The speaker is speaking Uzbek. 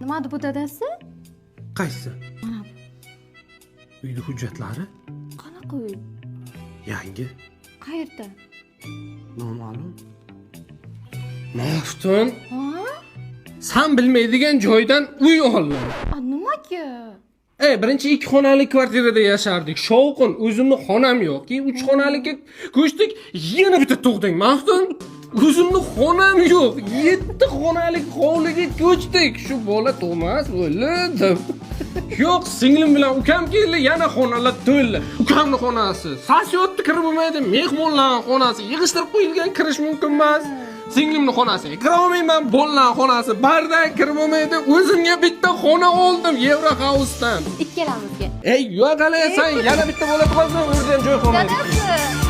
Nima bu, dadasi? Qaysi? Mana. Uyni hujjatlari. Qanaqa uy? Yangi. Qayerda? Noma'lum. Maftun, Ha? san bilmaydigan joydan uy oldim. A, nimaga? Ey, birinchi ikki xonali kvartirada yashardik. Shovqin, o'zimni xonam yo'q. Keyin uch xonalikka ko'chdik, yana bitta tug'ding, Maftun. O'zimni xonam yo'q. Yetti xonalik hovliga ko'chdik. Shu bola tug'mas bo'ldi deb. Yo'q, singlim bilan ukam keldi, yana xonalar to'ldi. Ukamni xonasi sasiyotni kirib bo'lmaydi, mehmonlar xonasi yig'ishtirib qo'yilgan, kirish mumkin emas. Singlimni xonasiga kira olmayman, bolalar xonasi bardak, kirib bo'lmaydi. O'zimga bitta xona oldim Yevro House'dan. Ikkalamizga. Ey, yo'q, hali san yana bitta bola tug'asan, o'zi ham joy qolmaydi. Dadasi.